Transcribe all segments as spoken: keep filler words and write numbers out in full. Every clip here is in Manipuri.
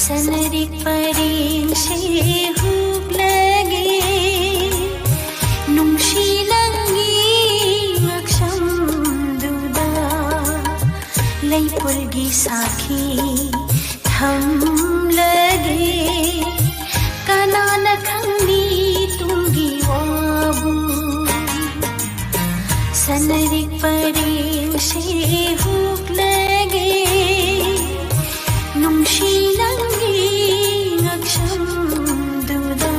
ꯁꯅꯔꯤꯛ ꯄꯔꯦꯡꯁꯦ ꯍꯨꯛꯂꯒꯦ, ꯅꯨꯡꯁꯤ ꯅꯪꯒꯤ ꯉꯛꯁꯝꯗꯨꯗ ꯂꯩꯄꯨꯜꯒꯤ ꯁꯥꯈꯤ ꯊꯝꯂꯒꯦ꯫ ꯀꯅꯥꯅ ꯈꯪꯅꯤ ꯇꯨꯡꯒꯤ ꯋꯥꯕꯨ? ꯁꯅꯔꯤꯛ ꯄꯔꯦꯡꯁꯦ ꯍꯨꯛꯂꯒꯦ, ꯅꯨꯡꯁꯤ ꯅꯪꯒꯤ ꯉꯛꯁꯝꯗꯨꯗ꯫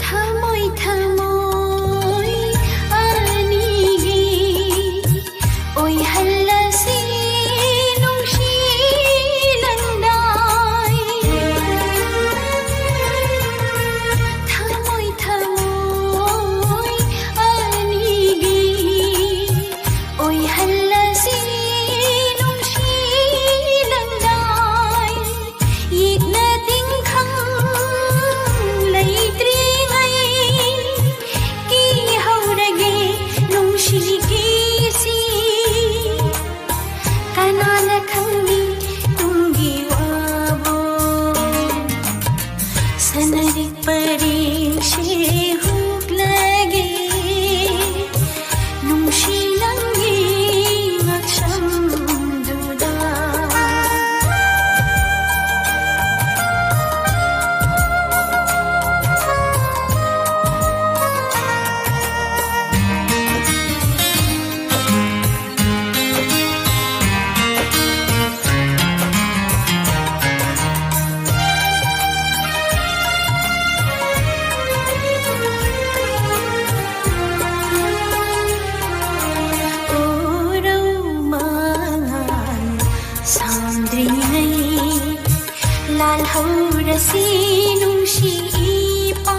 ꯊꯃꯣꯏ ꯊꯃꯣꯏ ꯑꯅꯤꯒꯤ ꯑꯣꯏꯍꯜꯂꯁꯤ ꯅꯨꯡꯁꯤ ꯂꯪꯗꯥꯏ꯫ ꯊꯃꯣꯏ ꯊꯃꯣꯏ ꯑꯅꯤꯒꯤ ꯑꯣꯏꯍꯜꯂꯁꯤ ꯅꯨꯡꯁꯤ ꯂꯪꯗꯥꯏ꯫ ꯌꯦꯛꯅ ꯇꯤꯡꯈꯪ ꯂꯩꯇ꯭ꯔꯤꯉꯩ ꯀꯤꯍꯧꯔꯒꯦ ꯅꯨꯡꯁꯤ ꯀꯤꯁꯤ꯫ ꯀꯅꯥꯅ ꯈꯪꯅꯤ ꯇꯨꯡꯒꯤ ꯋꯥꯕꯨ? ꯁꯅꯔꯤꯛ ꯄꯔꯦꯡꯁꯦ ꯍꯨꯛꯂꯒꯦ, ꯅꯨꯡꯁꯤ ꯅꯪꯒꯤ ꯉꯛꯁꯝꯗꯨꯗ꯫ ꯎꯔꯧ ꯃꯉꯥꯜ ꯁꯥꯡꯗ꯭ꯔꯤꯉꯩ ꯂꯥꯜꯍꯧꯔꯁꯤ ꯅꯨꯡꯁꯤ ꯏꯄꯥ꯫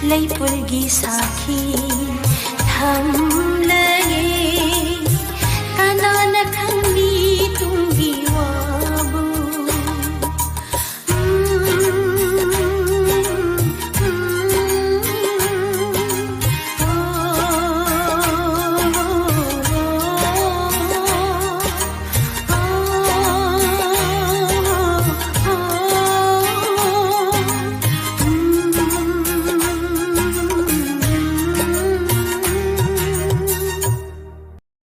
ꯂꯩꯄꯨꯜꯒꯤ ꯁꯥꯈꯤ ꯊꯝ